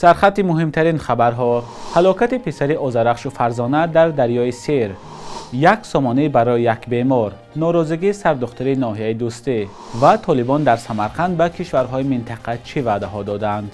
Сархати муҳимтарин хабарҳо: ҳалокати писари Озарахшу Фарзона дар дарёи Сер, як сомонӣ барои як бемор, норозигии сардухтари ноҳияи Дӯстӣ ва Толибон дар Самарқанд ба кишварҳои минтақа чӣ ваъдаҳо доданд.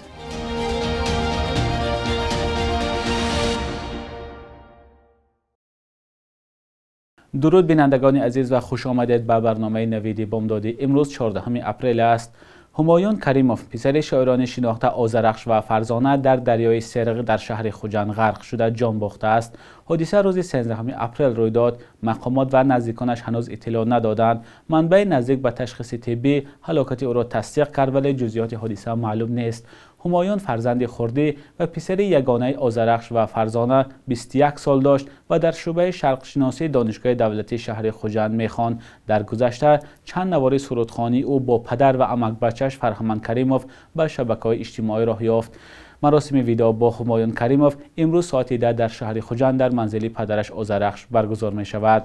Дуруд бинандагони азиз ва хуш омадед ба барномаи Навиди Бомдодӣ. Имрӯз 14 апрел аст. Ҳумоюн Каримов, писари шоирони шинохта Озарахш ва Фарзона, дар дарёи Сер дар шаҳри Хуҷанд ғарқ шуда ҷон бохтааст. Ҳодиса рӯзи 13 апрел рӯй дод. Мақомот ва наздиконаш ҳанӯз иттилоъ надоданд. Манбаи наздик ба ташхиси тиббӣ ҳалокати ӯро тасдиқ кард, вале ҷузъиёти ҳодиса маълум нест. Ҳумоюн фарзанди хурдӣ ва писари ягонаи Озарахш ва Фарзона 21 сол дошт ва дар шӯъбаи шарқшиносии Донишгоҳи давлатии шаҳри Хуҷанд мехонд. Дар гузашта чанд навори сурудхонии ӯ бо падар ва амакбачааш Фарҳманд Каримов ба шабакаҳои иҷтимоӣ роҳ ёфт. Маросими видоъ бо Ҳумоюн Каримов имрӯз соати 10 дар шаҳри Хуҷанд дар манзили падараш Озарахш баргузор мешавад.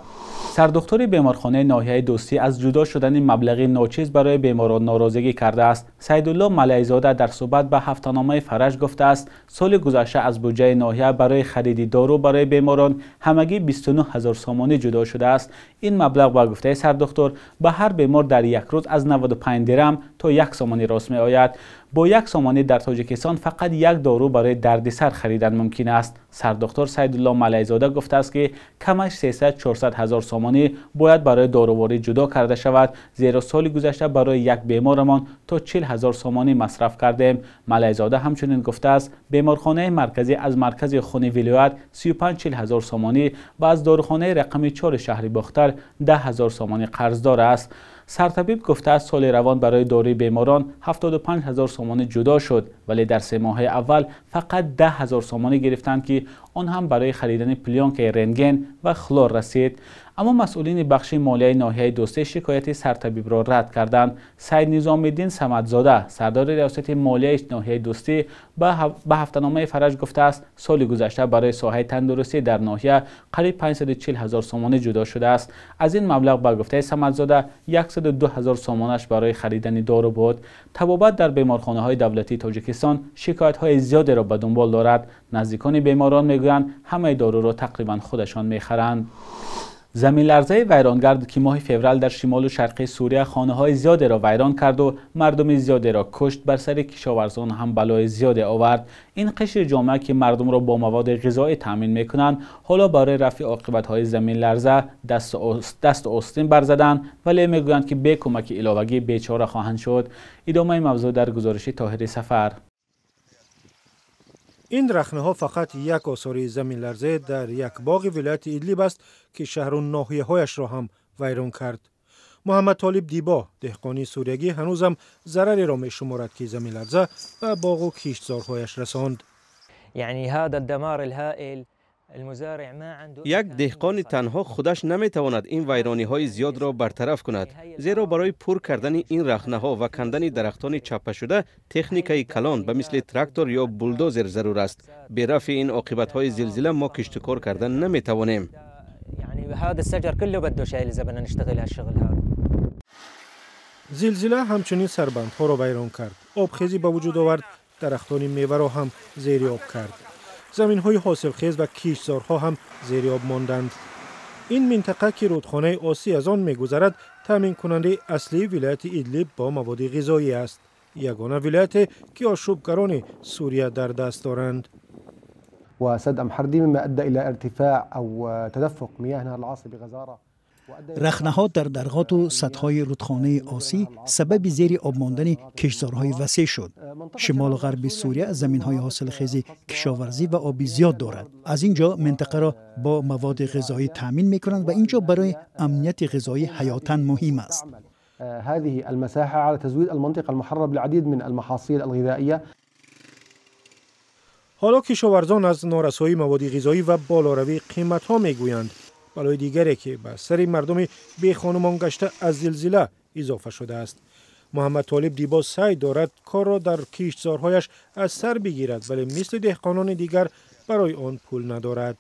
Сардухтури беморхонаи ноҳияи Дӯстӣ аз ҷудо шудани маблағи ночиз барои беморон норозигӣ кардааст. Саидулло Малайзода дар суҳбат ба ҳафтаномаи Фараҷ гуфтааст, соли гузашта аз буҷаи ноҳия барои хариди дору барои беморон ҳамагӣ 29 ҳазор сомонӣ ҷудо шудааст. Ин маблағ ба гуфтаи сардухтур ба ҳар бемор дар як рӯз аз 95 дирам то 1 сомонӣ рост меояд. Бо 1 сомонӣ дар Тоҷикистон фақат як дору барои дарди сар харидан мумкин аст. Сардухтур Саидулло Малайзода гуфтааст, ки камаш 300-400 ҳазор сомонӣ бояд барои доруворӣ ҷудо карда шавад, зеро соли гузашта барои як беморамон то 40 ҳазор сомонӣ масраф кардем. Малайзода ҳамчунин гуфтааст, беморхонаи марказӣ аз маркази хуни вилоят 35-40 ҳазор сомонӣ ва аз дорухонаи рақами 4 шаҳри Бохтар 10 ҳазор сомонӣ қарздор аст. Сартабиб гуфтааст, соли равон барои доруи беморон 75 ҳазор сомонӣ ҷудо шуд, вале дар се моҳаи аввал фақат 10 ҳазор сомонӣ гирифтанд, ки он ҳам барои харидани плёнкаи рентген ва хлор расид. Аммо масъулини бахши молияи ноҳияи Дӯстӣ шикояти сартабибро рад карданд. Саид Низомиддин Самадзода, сардори риёсати молияи ноҳияи Дӯстӣ, ба ҳафтаномаи Фараҷ гуфтааст, соли гузашта барои соҳаи тандурустӣ дар ноҳия қариб 540 ҳазор сомонӣ ҷудо шудааст. Аз ин маблағ ба гуфтаи Самадзода 102 ҳазор сомонаш барои харидани дору буд. Табобат дар беморхонаҳои давлатии Тоҷикистон шикоятҳои зиёдеро ба дунбол дорад. Наздикони беморон мегӯянд, ҳамаи доруро тақрибан худашон мехаранд. Заминларзаи вайронгард, ки моҳи феврал дар шимолу шарқи Сурия хонаҳои зиёдеро вайрон кард ва мардуми зиёдеро кушт, бар сари кишоварзон ҳам балои зиёде овард. Ин қишри ҷомеа, ки мардумро бо маводи ғизоӣ таъмин мекунанд, ҳоло барои рафъи оқибатҳои заминларза дасту остин барзаданд, вале мегӯянд, ки бе кӯмаки иловагӣ бечора хоҳанд шуд. Идомаи мавзӯъ дар гузориши Тоҳири Сафар. Ин рахнаҳо фақат як осори заминларзе дар як боғи вилояти Идлиб аст, ки шаҳру ноҳияҳояшро ҳам вайрон кард. Муҳаммад Толиб Дибо, деҳқони суриягӣ, ҳанӯзам зарареро мешуморад, ки заминларза ба боғу киштзорҳояш расонд. Як деҳқони танҳо худаш наметавонад ин вайрониҳои зиёдро бартараф кунад, зеро барои пур кардани ин рахнаҳо ва кандани дарахтони чаппашуда техникаи калон ба мисли трактор ё булдозер зарур аст. Бе рафъи ин оқибатҳои зилзила мо киштукор кардан наметавонем. Зилзила ҳамчунин сарбандҳоро вайрон кард, обхезӣ ба вуҷуд овард, дарахтони меваро ҳам зери об кард. Заминҳои ҳосилхез ва киштзорҳо ҳам зери об монданд. Ин минтақа, ки рудхонаи Осӣ аз он мегузарад, таъминкунандаи аслии вилояти Идлиб бо маводи ғизоӣ аст. Ягона вилояте, ки ошӯбгарони Сурия дар даст доранд. Рахнаҳо дар дарғоту садҳои рудхонаи Осӣ сабаби зери об мондани киштзорҳои васеъ шуд. Шимолу ғарби Сурия заминҳои ҳосилхези кишоварзӣ ва оби зиёд дорад. Аз ин ҷо минтақаро бо маводи ғизоӣ таъмин мекунанд ва ин ҷо барои амнияти ғизоӣ ҳаётан муҳим аст. Ҳоло кишоварзон аз норасоии маводи ғизоӣ ва болоравии қиматҳо мегӯянд. Балои дигаре, ки ба сари мардуми бехонумон гашта аз зилзила изофа шудааст. Муҳаммад Толиб Дибо саъй дорад корро дар киштзорҳояш аз сар бигирад, вале мисли деҳқонони дигар барои он пул надорад.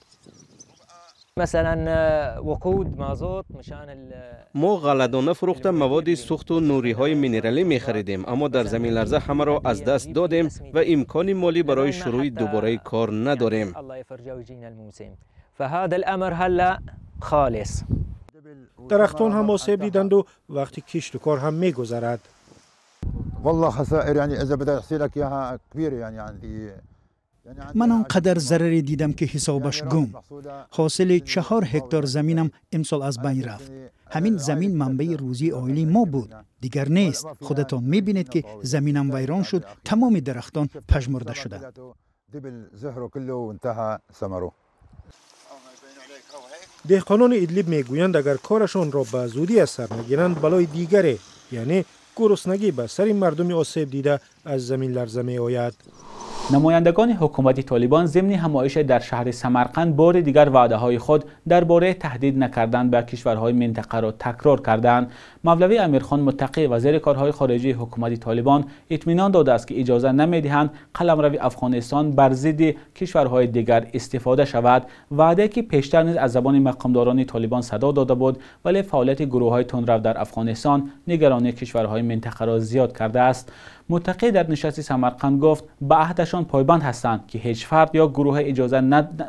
Мо ғалладона фурӯхта маводи сӯхту нуриҳои минералӣ мехаридем, аммо дар заминларза ҳамаро аз даст додем ва имкони молӣ барои шурӯи дубораи кор надорем. Дарахтон ҳам осеб диданду вақти кишту кор ҳам мегузарад. Ман он қадар зараре дидам, ки ҳисобаш гум. Ҳосили 4 ҳектор заминам имсол аз байн рафт. Ҳамин замин манбаи рӯзии оилаи мо буд, дигар нест. Худатон мебинед, ки заминам вайрон шуд, тамоми дарахтон пажмурда шуданд. Деҳқонони Идлиб мегӯянд, агар корашонро ба зудӣ аз сар нагиранд, балои дигаре, яъне гуруснагӣ, ба сари мардуми осеб дида аз заминларза меояд. Намояндагони ҳукумати Толибон зимни ҳамоиш дар шаҳри Самарқанд бори дигар ваъдаҳои худ дар бораи таҳдид накардан ба кишварҳои минтақаро такрор карданд. Мавлавӣ Амирхон Муттақӣ, вазири корҳои хориҷии ҳукумати Толибон, итминон додааст, ки иҷоза намедиҳанд қаламрави Афғонистон бар зидди кишварҳои дигар истифода шавад. Ваъдае ки пештар низ аз забони мақомдорони Толибон садо дода буд, вале фаъолияти гурӯҳҳои тундрав дар Афғонистон нигаронии кишварҳои минтақаро зиёд кардааст. Муттақӣ дар нишасти Самарқанд гуфт, ба аҳдашон пойбанд ҳастанд, ки ҳеҷ фард ё гурӯҳ иҷоза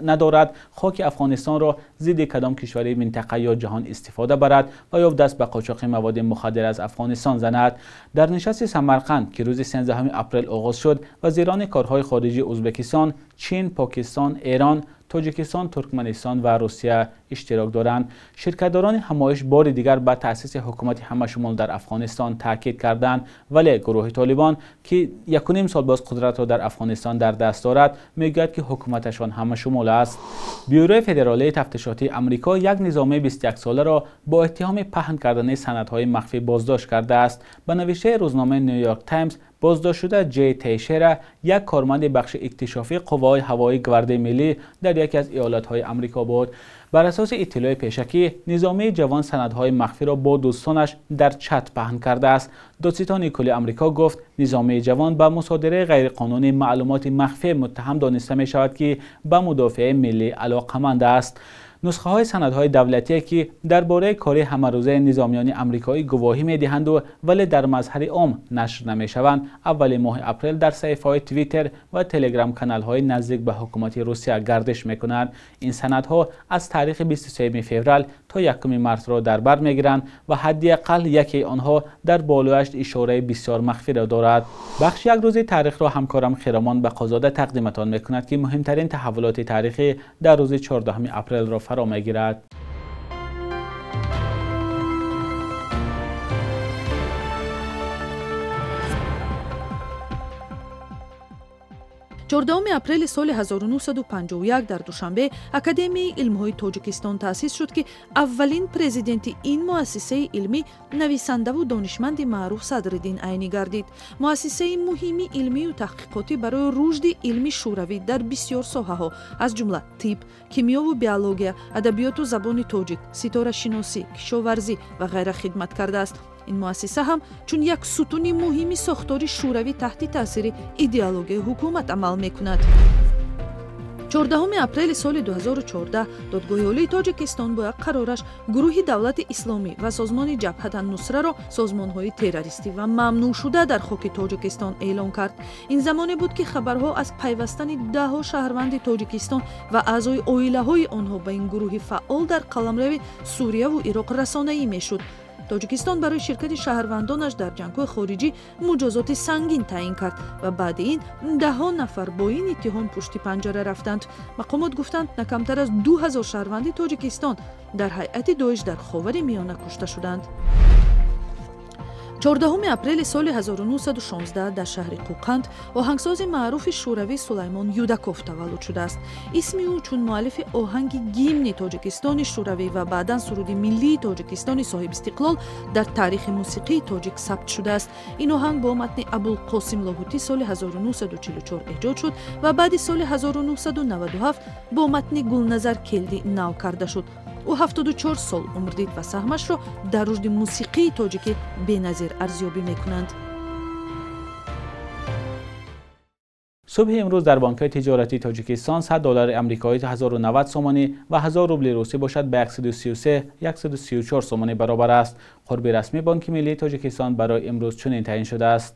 надорад хоки Афғонистонро зидди кадом кишвари минтақа ё ҷаҳон истифода барад ва ё даст ба қочоқи маводи мухаддир аз Афғонистон занад. Дар нишасти Самарқанд, ки рӯзи 13 апрел оғоз шуд, вазирони корҳои хориҷии Ӯзбекистон, Чин, Покистон, Эрон, Тоҷикистон, Туркманистон ва Русия иштирок доранд. Ширкатдорони ҳамоиш бори дигар ба таъсиси ҳукумати ҳамашумул дар Афғонистон таъкид карданд, вале гурӯҳи Толибон, ки 1.5 сол боз қудратро дар Афғонистон дар даст дорад, мегӯяд, ки ҳукуматашон ҳамашумул аст. Бюрои федералии тафтишотии Амрико як низомии 21-соларо бо иттиҳоми паҳн кардани санадҳои махфӣ боздошт кардааст. Ба навиштаи рӯзномаи Нью-Йорк Таймс, боздоштшуда Ҷей Тейшера як корманди бахши иктишофии қувваҳои ҳавоии Гвардияи миллӣ дар яке аз иёлатҳои Амрико буд. Бар асоси иттилои пешакӣ, низомии ҷавон санадҳои махфиро бо дӯстонаш дар чат паҳн кардааст. Додситони кулли Амрико гуфт, низомии ҷавон ба мусодираи ғайриқонунии маълумоти махфӣ муттаҳам дониста мешавад, ки ба мудофиаи миллӣ алоқаманд аст. Нусхаҳои санадҳои давлатие, ки дар бораи кори ҳамарӯзаи низомиёни амрикоӣ гувоҳӣ медиҳанду вале дар мазҳари ом нашр намешаванд, аввали моҳи апрел дар саҳифаҳои Твиттер ва Телеграм-каналҳои наздик ба ҳукумати Русия гардиш мекунанд. Ин санадҳо аз таърихи 23 феврал то 1 мартро дар бар мегиранд ва ҳадди ақал якеи онҳо дар болояш ишораи бисёр махфиро дорад. Бахши як рӯзи таърихро ҳамкорам Хиромон Бақозода тақдиматон мекунад, ки муҳимтарин таҳаввулоти таърихӣ дар рӯзи 14 апрелро фаро мегирад. 14 апрели соли 1951 дар Душанбе Академияи илмҳои Тоҷикистон таъсис шуд, ки аввалин президенти ин муассисаи илмӣ нависандаву донишманди маъруф Садриддин Айнӣ гардид. Муассисаи муҳими илмию таҳқиқотӣ барои рушди илми шӯравӣ дар бисёр соҳаҳо, аз ҷумла тиб, кимиёву биология, адабиёту забони тоҷик, ситорашиносӣ, кишоварзӣ ва ғайра хидмат кардааст. Ин муассиса ҳам чун як сутуни муҳими сохтори шӯравӣ таҳти таъсири идеологияи ҳукумат амал мекунад. 14 апрели соли 2014 Додгоҳи Олии Тоҷикистон бо як қарораш гурӯҳи Давлати Исломӣ ва созмони Ҷабҳат ан-Нусраро созмонҳои террористӣ ва мамнӯъшуда дар хоки Тоҷикистон эълон кард. Ин замоне буд, ки хабарҳо аз пайвастани даҳҳо шаҳрванди Тоҷикистон ва аъзои оилаҳои онҳо ба ин гурӯҳи фаъол дар қаламрави Сурияву Ироқ расонаӣ мешуд. Тоҷикистон барои ширкати шаҳрвандонаш дар ҷангҳои хориҷӣ муҷозоти сангин таъин кард ва баъди ин даҳҳо нафар бо ин иттиҳом пушти панҷара рафтанд. Мақомот гуфтанд, на камтар аз 2000 шаҳрванди Тоҷикистон дар ҳайати Доиш дар Ховари Миёна кушта шуданд. 14 апрели соли 1916 дар шаҳри Қӯқанд оҳангсози маъруфи шӯравӣ Сулаймон Юдаков таваллуд шудааст. Исми ӯ чун муаллифи оҳанги гимни Тоҷикистони шӯравӣ ва баъдан суруди миллии Тоҷикистони соҳибистиқлол дар таърихи мусиқии тоҷик сабт шудааст. Ин оҳанг бо матни Абулқосим Лоҳутӣ соли 1944 эҷод шуд ва баъди соли 1997 бо матни Гулназар Келдӣ нав карда шуд. Ӯ 74 сол умр дид ва саҳмашро дар рушди мусиқии тоҷикӣ беназир арзёбӣ мекунанд. Субҳи имрӯз дар бонкҳои тиҷоратии Тоҷикистон 100 доллари амрикоӣ 1090 сомонӣ ва 1000 рубли русӣ бошад ба 133-134 сомонӣ баробар аст. Қурби расмии Бонки миллии Тоҷикистон барои имрӯз чунин таъин шудааст.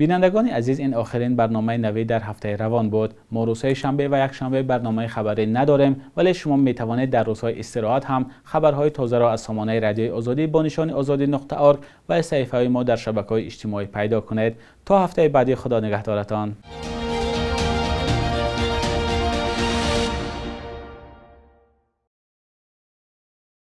Бинандагони азиз, ин охирин барномаи навӣ дар ҳафтаи равон буд. Мо рӯзҳои шанбе ва якшанбе барномаи хабарӣ надорем, вале шумо метавонед дар рӯзҳои истироҳат ҳам хабарҳои тозаро аз сомонаи Радиои Озодӣ бо нишони озодӣ.org ва саҳифаҳои мо дар шабакаҳои иҷтимоӣ пайдо кунед. То ҳафтаи баъдӣ, Худо нигаҳдоратон.